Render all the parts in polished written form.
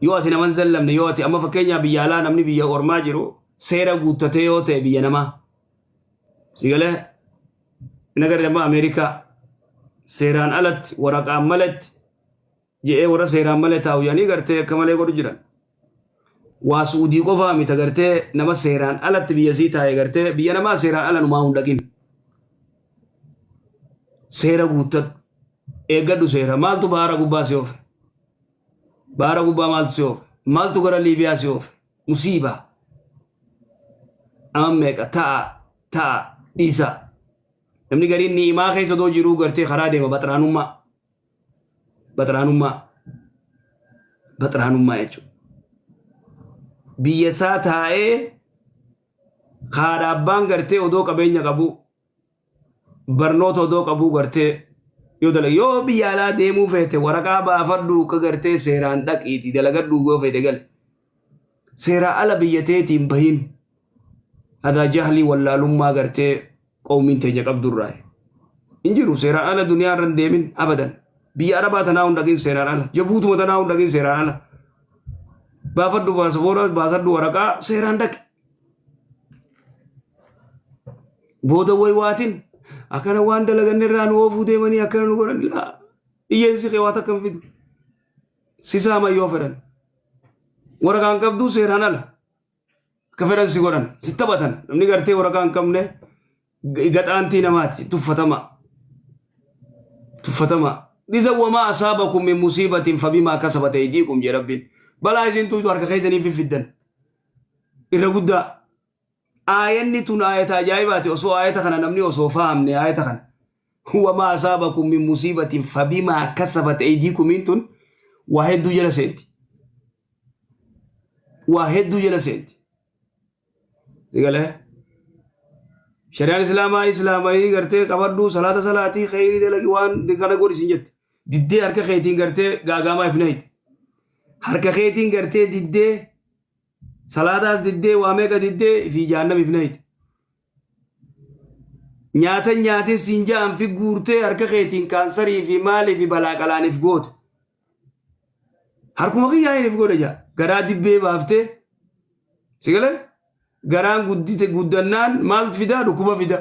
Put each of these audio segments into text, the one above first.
Yoo ati naman zallamne, yoo ati amma fakkeenyaa biyya alaa, namni biyya ormaa jiru seera guuttatee yoo ta'e biyya namaa. Si galee hin agarre? Amma Ameerikaa seeraan alatti, waraqaan malatti je'ee, warra seeraan malee taa'u jedhanii gartee akka malee godhu jiran. Waa Su'uudii qofaa miti, gartee nama seeraan alatti biyya sii taa'e, gartee biyya namaa seeraan ala numaa hin dhaqin. Seera guuttadhu. Eeggadhu seera. Maaltu baara gubbaa si oofe? Baara gubbaa maaltu si oofe? Maaltu gara Liibiyaa si oofe? Musiibaa. Amma meeqa ta'a ta'a dhiisa. Namni gariin ni'imaa keessa odoo jiruu gartee karaa deema baxraanummaa. Baxraanummaa. Baxraanummaa jechuudha. Biyya isaa taa'ee haadha abbaan gartee odoo qabeenya qabu, barnoota odoo qabuu, gartee yoo dalagu, yoo biyya alaa deemuu feete waraqaa baafadhu, akka gartee seeraan dhaqiiti dalagadhu, yoo feete gale. Seeraa ala biyya teetiin bahin. Adaa jahlii, wallaalummaa gartee qawmiin teenya qabdurraa hin jiru. Seeraan ala duniyaa irra hin deemin abadan. Biyya Arabaa tanaa hin dhaqin seeraan ala. Jabuutuma tanaa hin dhaqin seeraan ala. Baafadhu baasaboora, baasadhu waraqaa, seeraan dhaqi. Booda way waatin akkana waan dalaganne irraa nu oofuu deemanii akkana nu godhan. Laa, iyyensi kee waa takka hin fidu. Si saaman yoo fedhan. Waraqaan qabduu seeraan ala. Akka fedhan si godhan, si taphatan. Namni gartee waraqaa hin qabne gaxaantii namaati, tuffatama. Tuffatama. Isa wamaa asaabakum min musiibatin fabimaa kasabat aydiikum jee Rabbiin. Balaa isin tuytu harka keessanii fiffiddan. Irra guddaa. Aayanni tun aayata ajaa'ibaati. Osoo aayata kana namni osoo fahamne, aayata kana. Wamaa asaabakum min musiibatin fabimaa kasabat aydiikumiin tun waa hedduu jala seenti. Waa hedduu jala seenti. Sigalee? Shari'aan Islaamaa Islaamahii gartee qabadhuu, salaata salaatii, kheyrii dalagi, waan kana godhi sin jette. Diddee harka keetiin gartee gaagaamaa if nahite. Harka keetiin gartee diddee salaataas diddee, waa meeqa diddee fi jahannam if nahite. Nyaata nyaatin siin ja'an fi guurtee harka keetiin kaansarii fi maalii fi balaa qalaaniif goote. Harkuma kiyyaa hin if godhe jaa. Garaa dibbee baaftee si galee garaan guddite, guddannaan maal fidaa? Dhukkuba fida.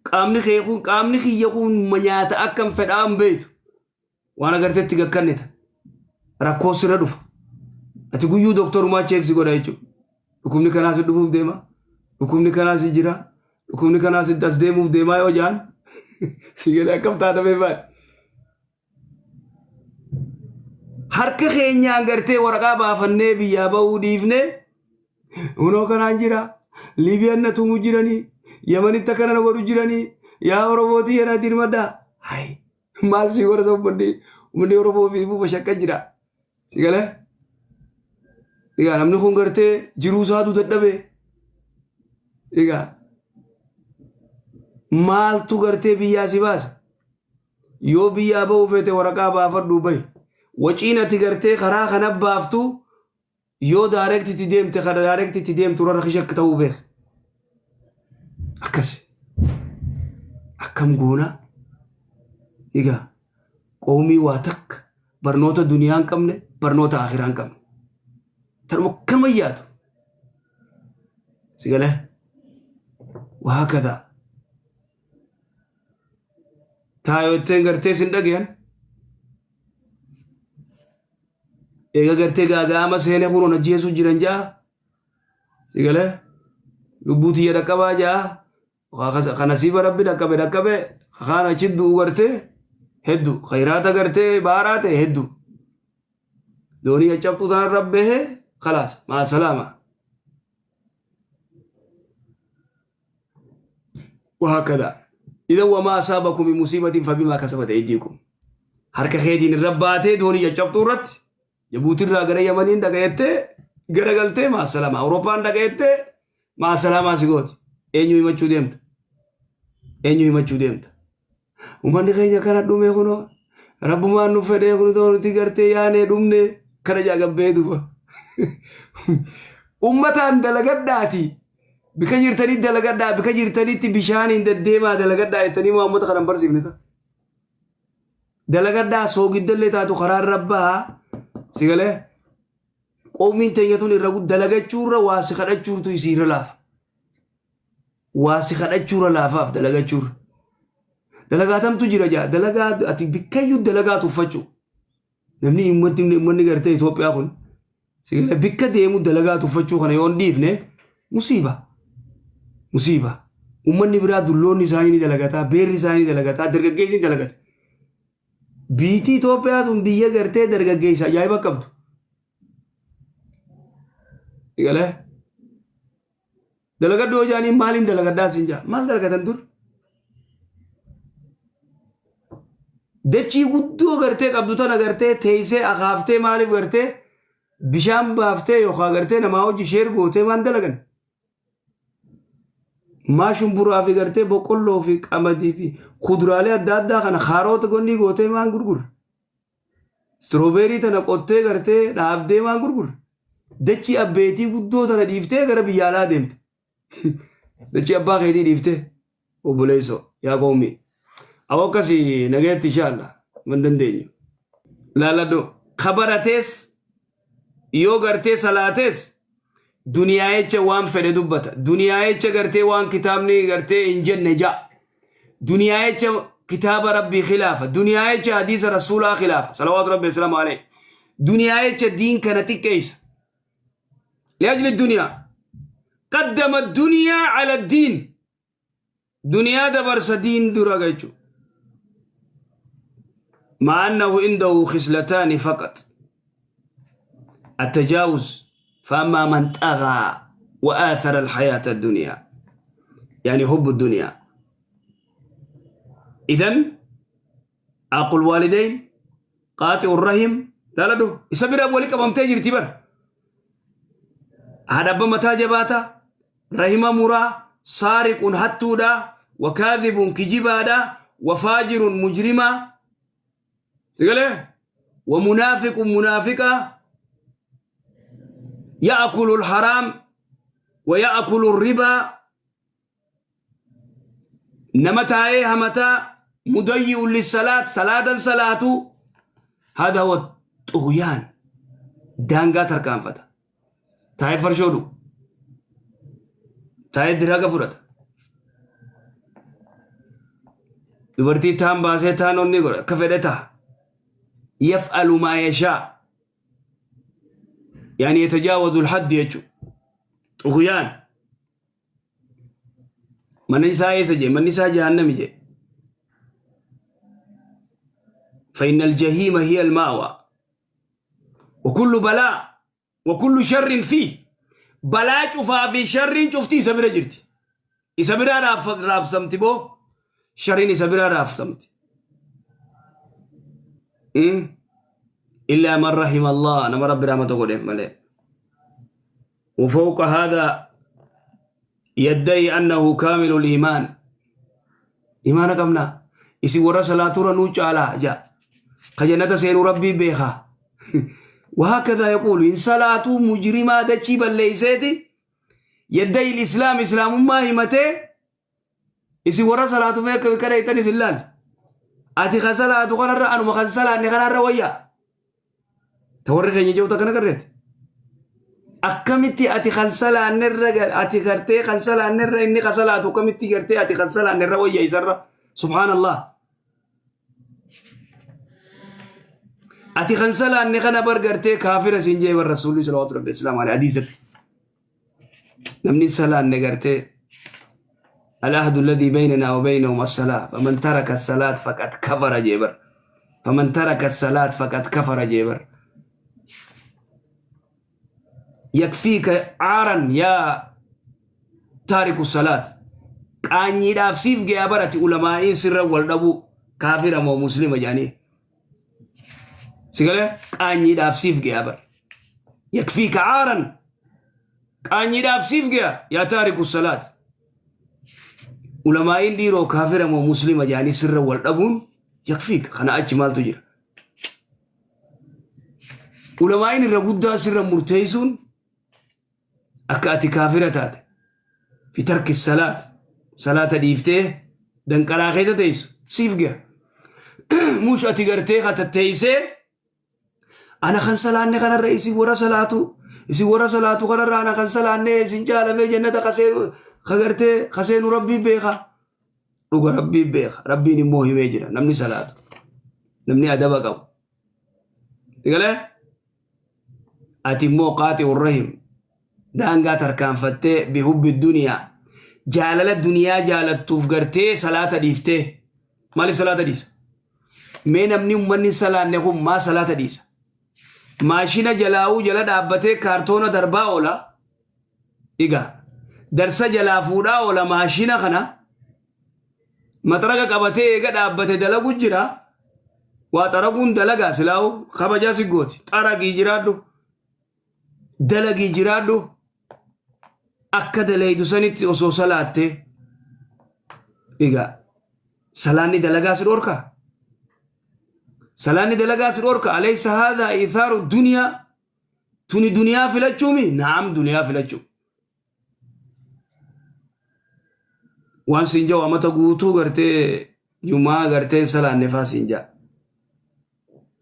Qaamni kee kun, qaamni kiyya kun nyaata akkam fedhaa hin beektu. Waan agartetti gakkannita. Rakkoo sirra dhufa. Ati guyyuu doktorumaa check si godha jechuudha. Dhukkubni kanaa si dhufuuf deema. Dhukkubni kanaa si jira. Dhukkubni kanaa si as deemuuf deemaa yoo jaan si galee akkam taata beekaan. Harka keenyaan gartee waraqaa baafannee biyyaa bahuu dhiifnee hunoo kanaan jira. Liibiyaan na tumu jiranii. Yamanitti akkana na godhu jiranii. Yaa Oromootii yana dirmadhaa. Hayi. Maal si godha? Uummanni Oromoo fi ifuu bashakka jira. Si galee? Egaa namni kun gartee jiruu isaatu dadhabe. Egaa maaltu gartee biyyaa si baasa? Yoo biyyaa ba'uu feete waraqaa baafadhuu bahi. Waciin ati gartee karaa kana baaftu, yoo direct itti deemte, kana direct itti deemtu irra rakisha akka ta'uu beeka. Akkas. Akkam goona? Egaa qoomii waa takka barnoota duniyaa hin qabne, barnoota akhiraa hin qabne. Tanuma akkama yaadu. Si galee? Waa kadaa. Taayotteen gartee sin dhagayan. Eega gartee gaaga'ama seenee kunoon ajjeesuu jiran ja'a. Si galee? Lubbuu tiyya dhaqqabaa ja'a. Ka nasiiba Rabbi dhaqqabe dhaqqabe, kaan achi du'u gartee heddu, khayraata gartee baaraa ta'e heddu. Doonii caccabtuu tanarra bahee kalaas maa salaama. وهكذا إذا وما أصابكم من مصيبة فبما كسبت أيديكم. Harka keetiin irra baatee doonii caccabtuu irratti Jabuutirraa gara Yamaniin dhagayettee gara galtee maa salama, Awurooppaan dhagayettee maa salaamaa si gooti. Eenyu himachuu deemta? Eenyu himachuu deemta? Uummanni keenya kana dhume, kunoo rabbumaan nu fedhee kunoo nuti gartee yaanee dhumne kana jaagabbee duba. Uummataan dalagadhaati. Bika jirtanitti dalagadhaa, bika jirtanitti bishaaniin deddeemaa dalagadhaa jettanii maa uummata kana hin barsiifne isa. Dalagadhaa soogiddallee taatu karaa irra bahaa si galee qoomiin teenya tun irra dalagachuurra waa si kadhachuutu isiirra laafa. Waa si kadhachuurra laafaaf dalagachuurra. Dalagaa tamtu jira jaa dalagaa ati bikkayyuu dalagaa tuffachuu. Namni uummanni gartee Itoophiyaa kun si galee bikka deemu dalagaa tuffachuu kana yoo hin dhiifne musiiba. Musiiba. Uummanni biraa dulloonni isaanii ni dalagataa, beerri isaanii ni dalagataa, dargaggeessi ni dalagata. Biitii Itoophiyaa tun biyya gartee dargaggeessa ajaa'iba qabdu. Si galee dalagadhu yoo jaaniin maaliin dalagadhaa siin jaa maal dalagatan dur? Dachii guddoo gartee qabdu tana gartee teessee akaaftee maaliif gartee bishaan baaftee yookaan gartee namaa hojii sheer gootee waan dalagan. Maa shumburaa fi gartee boqqolloo fi qamadii fi kuduraalee adda addaa kana kaaroota gonnii gootee maan gurgurra. Istiroobeerii tana qottee gartee dhaabdee maan gurgurra. Dachii abbeetii guddoo tana dhiiftee gara biyya alaa deemte. Dachii abbaa keetii dhiiftee obboleessoo yaa qoomii. Awwa akkasii nageetti inshaalla man dandeenyu. Laaladhu kabaratees yoo gartee salaatees duniyaa jecha waan fedhe dubbata. Duniyaa jecha gartee waan kitaabni gartee hin jenne ja'a. Duniyaa jecha kitaaba rabbii khilaafa. Duniyaa jecha hadiisa rasuulaa khilaafa. Salawaatu rabbi wasalaamu alayhi. Duniyaa jecha diin kana xiqqeessa. Liajli duniyaa. Qaddama duniyaa ala diin. Duniyaa dabarsa diin dura jechuudha. مع أنه عنده خصلتان فقط التجاوز فأما من طغى وآثر الحياة الدنيا يعني حب الدنيا إذن عاق الوالدين قاطع الرحم لا لا دو إسا بira wali qabamtee jirti bar haadha abba mataa jabaata rahima muraa saariqun hattuudha wakaadhibun kijibaadha wafaajirun mujrimaa sigalee wamunaafiqun munaafiqa ya'kulu alharaam wa ya'kulu ribaa nama taa'ee hamataa mudayyi'un lissalaat salaatan salaatu hada huwa xugyaan daangaa tarkaanfata taa'ee farshoo dhugu taa'ee diraga fudhata dubartii taan baasee taan onni godha akka fedhe ta'a yaf'alu maa yashaa yaani yatajaawazu alhaddi jechuudha xugyaan Manni isaa eessa jee? Manni isaa jahannami jee. فإن الجحيم هي المأوى وكل بلاء وكل شر فيه balaa cufaa fi sharriin cufti isa bira jirti. Isa biraa raabsamti boo sharriin isa biraa raabsamti. Illaa man rahima Allah nama rabbi rahmata godheef malee. وفوق هذا يدعي أنه كامل الإيمان إيمان قبنا إسي ورا صلاة نو چالا جا خجنة سينو ربي بيخا وهكذا يقول إن صلاة مجرمة دچي بل ليسيتي يدعي الإسلام إسلام ما همته إسي ورا صلاة ميك كريتني سلال أتي خسلاة خنر أنو مخسلاة نخنر ويا Ta warri keenya jiru takka nagarreeti. Akkamitti ati kan salaannerra ati gartee kan salaannerra inni kan salaatu akkamitti gartee ati kan salaannerra wayya isarra subhaanallah. Ati kan salaanne kana bar gartee kaafira siin jee bar rasuulli salawaatu rabbi islaam alayhi hadiisatti. Namni salaanne gartee العهد الذي بيننا وبينهم الصلاة فمن ترك الصلاة فقد كفر جبر فمن ترك الصلاة فقد كفر جبر يكفيك عارا يا تارك الصلاة qaanyiidhaaf siif ga'aa barati ulamaa'iin sirra wal dhabuu kaafira moo muslima jedhanii si galee qaanyiidhaaf siif ga'aa bar yakfiika caaran Qaanyiidhaaf siif geya yaa taariku salaat. Ulamaa'iin dhiiroo kaafira moo muslima jedhanii sirra wal dhabuun yakfiika kana achi maaltu jira. Ulamaa'iin irra guddaa sirra murteessuun akka ati kaafira taate fi tarki salaat salaata dhiiftee danqaraa keessa teessu siif geya. Mush ati gartee ka tatteeysee ana kan salaanne kanarra isin warra salaatu isin warra salaatu kanarra ana kan salaanne isin jaalamee jannata kasee ka gartee kaseenu rabbii beeka. Dhuga rabbii beeka. Rabbiin immoo himee jira namni salaatu namni adaba qabu. Sigalee? Ati immoo qaaxi'u rahim daangaa tarkaanfattee bihubbi duniyaa jaalala duniyaa jaalattuuf gartee salaata dhiiftee maaliif salaata dhiisa? Mee namni ummanni hin salaanne kun maa salaata dhiisa? Maashina jalaa'uu jala dhaabbatee kaartoona darbaa oola. Egaa darsa jalaa fuudhaa oola maashina kana maxaraga qabatee eega dhaabbate dalagu jira. Waa xaraguun dalagaa silaa'u kabajaa si gooti. Xaragii jiraadhu. Dalagii jiraadhu. Akka dalaydu sanitti osoo salaattee. Egaa salaanni dalagaa si dhorkaa? Salaanni dalagaa si dhorka? Alaysa haadhaa ithaaru duniyaa? Tuni duniyaa filachuumi? Naam duniyaa filachuu. Waan siin ja'u amata guutuu gartee jumaa gartee hin salaanne faa siin ja'a.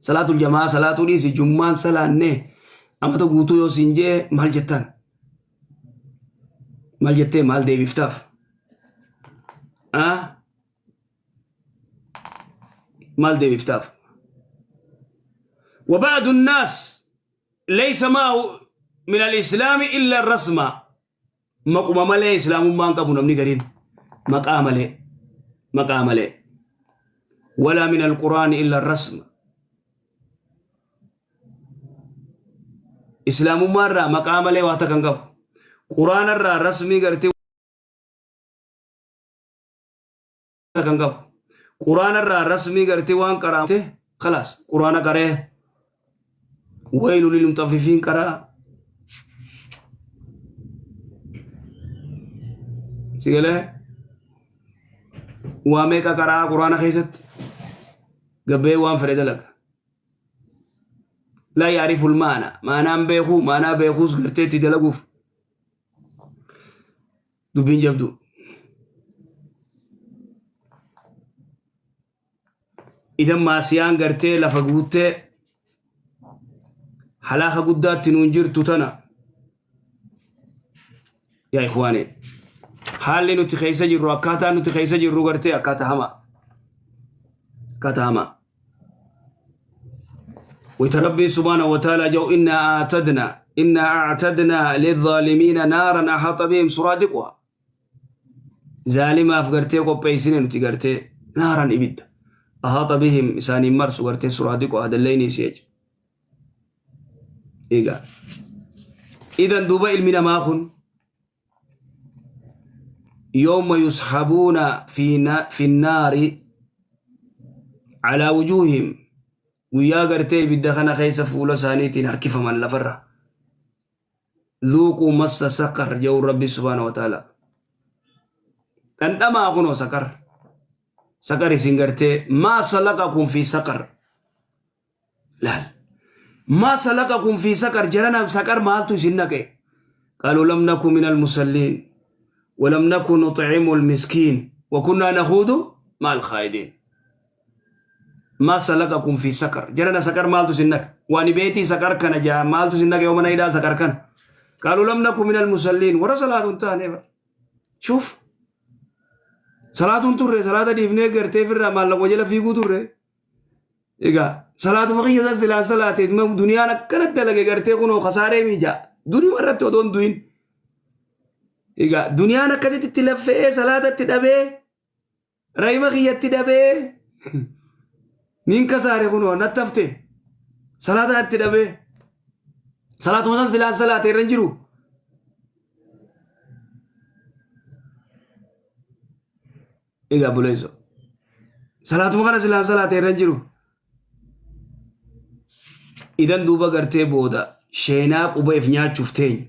Salaatul jamaa salaatuu dhiisi jummaan salaanne amata guutuu yoo siin jee maal jettaan? Maal jettee maal deebiftaaf? Ah? Maal deebiftaaf? وبعض الناس ليس معه من الإسلام إلا الرسم maquma malee islaamummaan qabu namni gariin maqaa malee maqaa malee walaa min alquraani illa rasma islaamummaa irraa maqaa malee waa takka hin qabu quraana irraa rasmii gartee takka hin qabu quraana irraa rasmii gartee waan qaraamte khalaas quraana qaree waylu lil mutaffifiin qaraa si galee waa meeqa qaraa quraana keessatti gabbee waan fedhe dalaga laa yaariful maana maanaan beekuu maanaa beekuus gartee itti dalaguuf dubbiin jabdu idan maasiyaan gartee lafa guuttee halaaka guddaatti nuun jirtu tana yaa ikhwaane haalli nuti keessa jirru akkaataa nuti keessa jirru gartee akkaataa hamaa akkaataa hamaa Wayta Rabbiin subhaanahu wa ta'aalaa jedhu innaa a'tadnaa innaa a'tadnaa lidhaalimiina naaran ahaata bihim suraadiquhaa. Zaalimaaf gartee qopheessine nuti gartee naaran ibidda. Ahaata bihim isaaniin marsu gartee suraadiquhaa dallayni isii jechuudha. Egaa idan duuba ilmi namaa kun yawma yushabuuna fi nnaari calaa wujuuhihim guyyaa gartee ibidda kana keessa fuula isaaniitiin harkifaman lafarra dhuuquu massa saqar jedhu rabbi subhaana wa ta'ala dhandhamaa kunoo saqar saqar isin gartee maa salaqakum fi saqar laal maa salaqakum fi saqar jarana saqar maaltu isin naqe qaaluu lam naku min almusalliin walam naku nuximu almiskiin wakunnaa nakhuudu ma alkhaa'idiin maa salaqakum fi saqar jarana saqar maaltu isin naqe waan beetii saqar kana jaa maaltu isin naqe yoo mana hidhaa saqar kana qaaluu lam naku min almusalliin warra salaatu hin taane bar shuuf salaatuun turre salaata dhiifnee gartee firraa maallaquma jala fiiguu turre Egaa salaatuma kiyya san silaan salaate duniyaan akkana dalage gartee kunoo kasaaree miija. Duniyuma irratti odoo hin du'in. Egaa duniyaan akkasitti itti laffe'ee salaata itti dhabee rahima kiyyatti dhabee niin kasaare kunoo natti hafte salaata itti dhabee salaatuma san silaan salaate irra hin jiru. Egaa buleessa. Salaatuma kana silaan salaate irra hin jiru. Idan duuba gartee booda sheenaa quba if nyaachuuf teenya.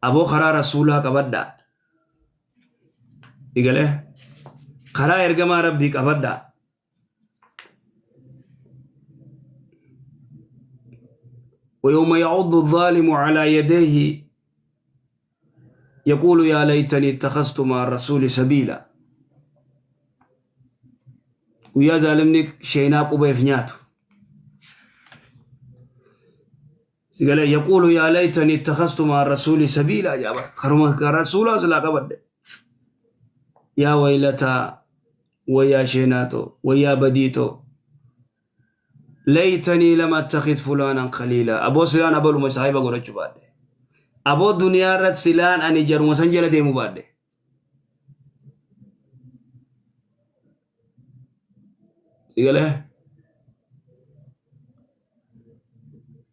Aboo karaa rasuulaa qabadhaa. Egalee karaa ergamaa rabbii qabadhaa. ويوم يعض الظالم على يديه يقول يا ليتني اتخذت مع الرسول سبيلا. Guyyaa zaalimni sheenaa qubeef nyaatu. Sigalee yaquulu yaa laytanii ittakastu ma'a rasuuli sabiilaa jaaba. Karuma rasuulaa silaa qabadhe. Yaa waylataa wayyaa sheenaatoo wayyaa badiitoo. Laytanii lam attakid fulaanan khaliilaa. Aboo silaan abaluma saahiba godhachuu baadhe. Aboo duniyaa irratti silaan ani jaruma san jala deemu baadhe. Sigalee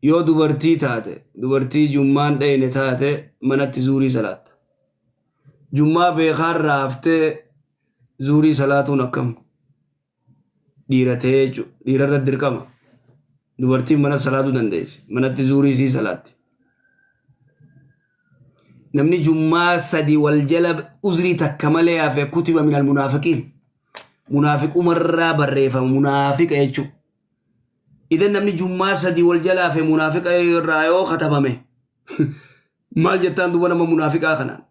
yoo dubartii taate dubartii jummaan dhayne taate manatti zuurii salaatta. Jummaa beekaan raaftee zuurii salaatuun akkam? Dhiira ta'ee jechuudha. Dhiira irratti dirqama. Dubartiin mana salaatuu dandeessi. Manatti zuurii isii salaatti. Namni jummaa sadi wal jala uzrii takka malee hafe kutiba minal munaafiqiin. Munaafiqumarraa barreeffama munaafiqa jechuudha. Idan namni jummaa sadi wal jala hafe munaafiqa irraa yoo katabame maal jettaan duuba nama munaafiqaa kanaan.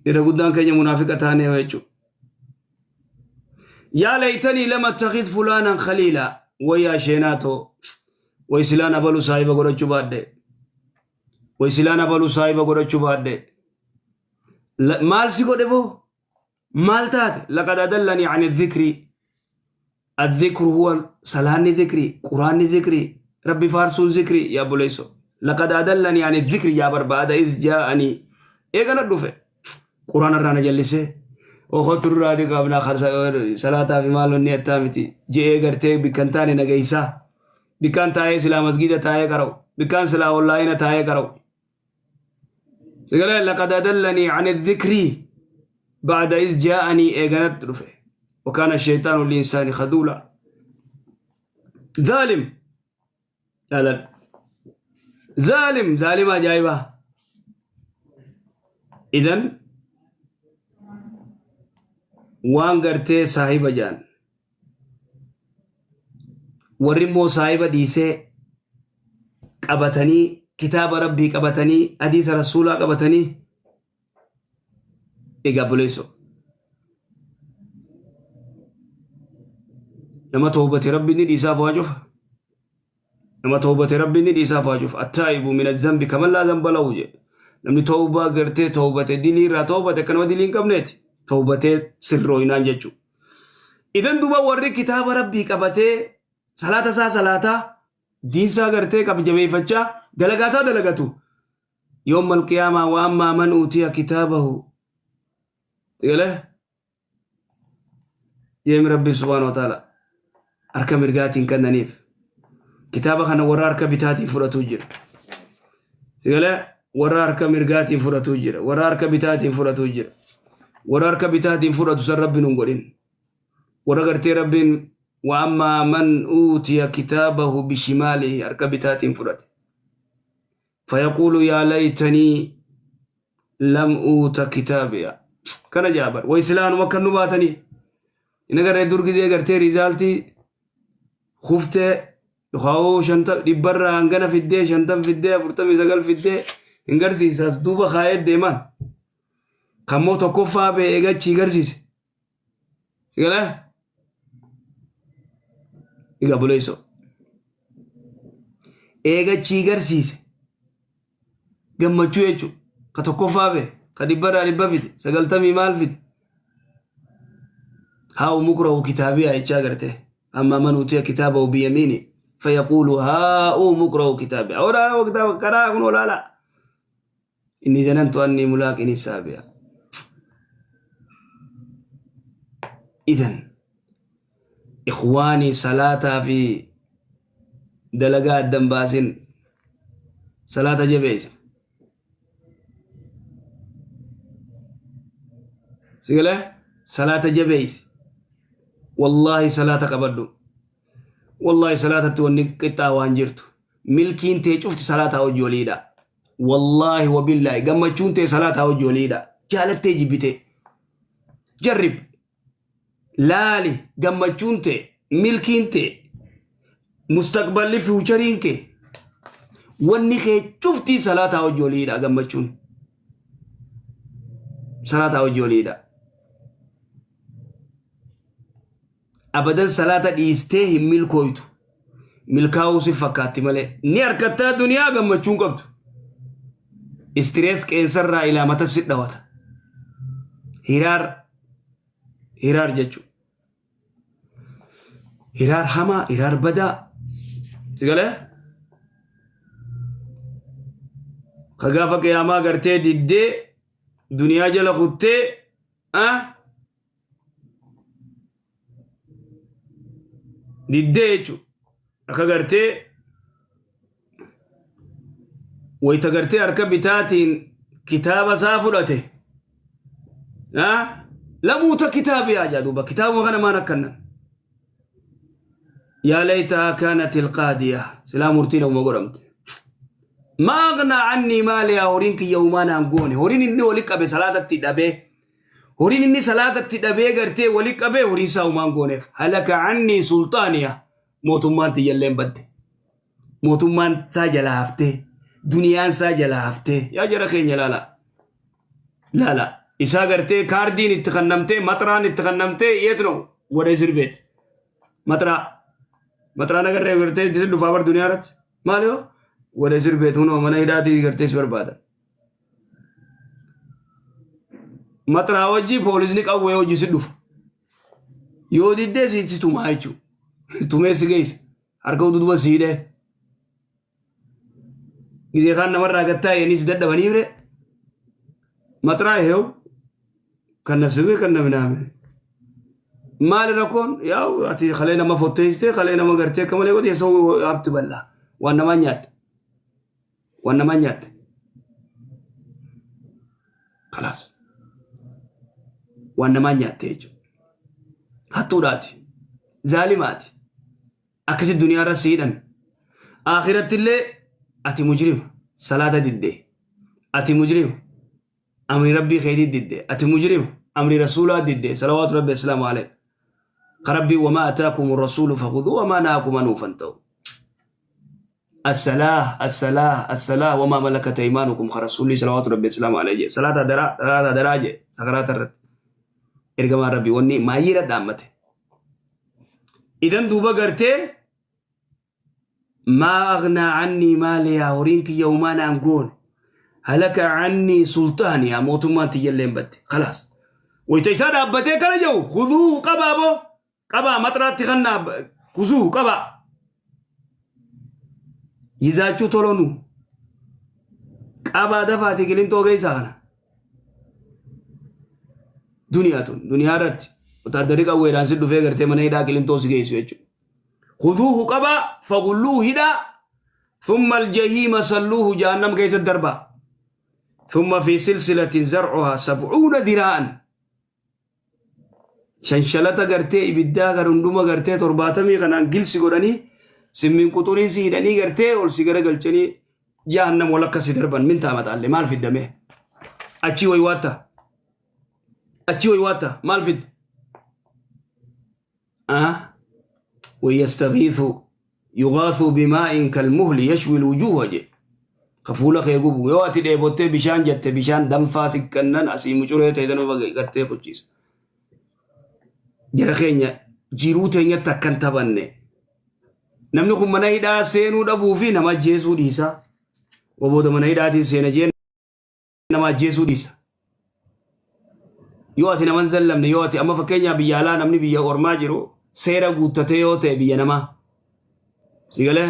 Irra guddaan keenya munaafiqa taanee jechuudha. Yaa laytanii lam attakid fulaanan khaliila wayyaa sheenaatoo way silaan abalu saahiba godhachuu baadhe way silaan abalu saahiba godhachuu baadhe maal si godhe boo maal taate laqad adallanii ani dhikrii الذكر هو salaanni zikrii quraanni zikrii rabbi faarsuun zikrii yaa buleeyso laqad adallanii ani dhikri yaa barbaada iz jaa'anii eegana dhufe quraana irraa na jallisee okotu irraa ni qabna salaataa fi maal wanni attaa miti je'ee gartee bikkan taane na geeysaa bikkaan taa'ee silaa masgiida taa'ee qara'u bikkaan silaa onlaayina taa'ee qara'u Sagalee laqad adallanii ani dhikrii ba'da iz jaa'anii eeganatti dhufe. Wakaana shayxaanu liinsaani khaduula. Zaalim. Laalan. Zaalim zaalima ajaa'ibaa. Idan waan gartee saahiba jaan. Warri immoo saahiba dhiisee qabatanii kitaaba rabbii qabatanii hadiisa rasuulaa qabatanii egaa buleesso. Nama toobate rabbiin ni dhiisaaf waa cufa. Nama toobate rabbiin ni dhiisaaf waa cufa. Attaa'ibu min azzambi kaman laa zamba lahu jedhe. Namni toobaa gartee toobate dilii irraa toobate akka nama dilii hin qabneeti. Toobatee sirrooynaan jechuudha. Idan duuba warri kitaaba rabbii qabatee salaata isaa salaataa diinsaa gartee qab jabeeffachaa dalagaa isaa dalagatu. Yoom alqiyaamaa waan maaman uutiya kitaabahu. Galee? Jeemi Rabbi subhaanahu wa ta'ala harka mirgaatiin kennaniif. Kitaaba kana warra harka bitaatiin fudhatuu jira. Sigalee warra harka mirgaatiin fudhatuu jira. Warra harka bitaatiin fudhatuu jira. Warra harka bitaatiin fudhatu san Rabbi nun godhin. Warra gartee Rabbiin wa ammaa man uutiya kitaabahu bishimaalihi harka bitaatiin fudhate. Fayaquulu yaa laytanii lam uuta kitaabiya. Kana jaabar. Way silaanuma akka nu baatanii. Inni garee dur gizee gartee riizaaltii kuftee yookaan shanta dhibbarraa hangana fiddee shantam fiddee 49 fiddee hin garsiisaas duuba kaayee deemaan. Kammoo tokkoffaa ba'e eegachii garsiise. Sigalee? Egaa buleessoo. Eegachii garsiise. Gammachuu jechuudha. Ka tokkoffaa ba'e, ka dhibbarraa dhibba fide, sagaltamii maal fide. Haa umuqra'u kitaabiyaa jechaa gartee. Amma man utiya kitaabahu biyamiini fayaquulu haa umuqra'u kitaabiyaa. Odaa kitaaba karaa kun olaala. Inni zanantu annii mulaaqin hisaabiya. Idan ikhwaanii salaataa fi dalagaa addan baasin salaata jabeessi. Sigalee salaata jabeessi. Wallaahi salaata qabadhu. Wallaahi salaatatti wanni qixxaa waan jirtu. Milkiin tee cufti salaataa hojii oliidha. Wallaahi wabillaahi gammachuun tee salaataa hojii oliidha. Jaalattee jibbitee. Jarrib. Laali gammachuun tee milkiin tee mustaqballi fiwuchariin kee wanni kee cuftii salaataa hojii oliidha gammachuun. Salaataa hojii oliidha. Abadan salaata dhiistee hin milkooytu. Milkaa'uu si fakkaatti malee. Ni harkattaa duniyaa gammachuu hin qabdu. Istirees qeensarraa ilaa mata si dhawata. Hiraar hiraar jechuudha. Hiraar hamaa, hiraar badaa. Si galee? Ka gaafa qiyaamaa gartee diddee duniyaa jala kuttee ah, diddee jechuudha. Akka gartee wayita gartee harka bitaatiin kitaaba isaa fudhate lamuuta kitaabiyaa jaa duuba kitaabuma kana maan akkannan yaa laytahaa kaanat ilqaadiya silaa murtiin uma godhamte maa aghnaa annii maaliyaa horiin kiyya humaa naan goone horiin inni wali qabe salaatatti dhabee horiin inni salaatatti dhabee gartee wali qabee horiin isaa humaan gooneef halaka annii sulxaaniya mootummaan tiyyalleen badde mootummaan isaa jalaa haftee duniyaan isaa jalaa haftee yaa jara keenya laala laala isaa gartee kaardiin itti kannamtee maxraan itti kannamtee yeet ነው ወደ እስር ቤት maxraa maxraan agarree gartee itti dhufaa bar duniyaa irratti maal yoo ወደ እስር ቤት hunoo mana hidhaatii gartee si barbaada maxraa wajji poolisni qawwee hojii si dhufa yoo diddee si tumaa jechuudha tumee si geessa harka ududuba si hidhee gisee kaan namarraa gattaa'eenis dadhabanii bire maxraa ይኸው ከነስሜ ከነ ምናምን maali rakkoon yaa'u ati kalee nama fotteessitee kalee nama gartee akka malee godhe ሰው ሀብት በላ waan namaa nyaatte waan namaa nyaatte kalaas waan namaa nyaatte jechuudha hattuudhaati zaalimaati akkasi duniyaa irra si hidhan akhiratti illee ati mujrima salaata diddee ati mujrima amri rabbii keetii didde ati mujrima amri rasuulaa didde salawaatu rabbi asalaamu alayhi ka rabbii wamaa ataakum rasuulu fakhuduu wamaa nahaakum anhu fantahu الصلاة الصلاة الصلاة وما ملكت أيمانكم ka rasuulli salawaatu rabbi asalaamu alayhi jedhe salaata daraa salaata daraa jedhe sakaraata irratti ergamaan rabbii wanni maayiira dhaammate idan duuba gartee maa aghnaa annii maaliyaa horiin kiyya humaa naan goone halaka annii sultaaniyaa mootummaan tiyyalleen badde khalaas wayta isaa dhaabbatee kana jedhu khuduu qabaa boo qabaa maxraatti kannaa kuzuu qabaa yizaachuu tolonu qabaa dafaati qilintoo keessaa kana duniyaa tun duniyaa irratti wotaaddarri qawweedhaan si dhufee gartee mana hidhaa qilintoo si geessu jechuudha. Khuduuhu qabaa fagulluu hidhaa thumma aljahiima salluuhu jahannam keessatti darbaa thumma fi silsilatin zarcuhaa sabcuuna diraa'an shanshalata gartee ibiddaa gar hunduma gartee 70 kanaan gilsi godhanii simmiin quxurii si hidhanii gartee ol si gara galchanii jahannam walakka si darban min taamaxaalle maal fiddame achii waywaatta achii waywaatta maal fidde ah ويستغيث يغاث بماء كالمهل يشوي الوجوه je ka fuula kee gubu yoo ati dheebottee bishaan jette bishaan danfaa si kennan asii mucuree ta'e tanuma gartee fuchiisa. Jara keenya jiruu teenyatti akkan taphanne namni kun mana hidhaa seenuu dhabuu fi nama ajjeesuu dhiisa. Booda mana hidhaatiin seena jee nama ajjeesuu dhiisa. Yoo ati nama hin zallamne yoo ati amma fakkeenyaaf biyya alaa namni biyya ormaa jiru seera guuttatee yoo ta'e biyya namaa. Si galee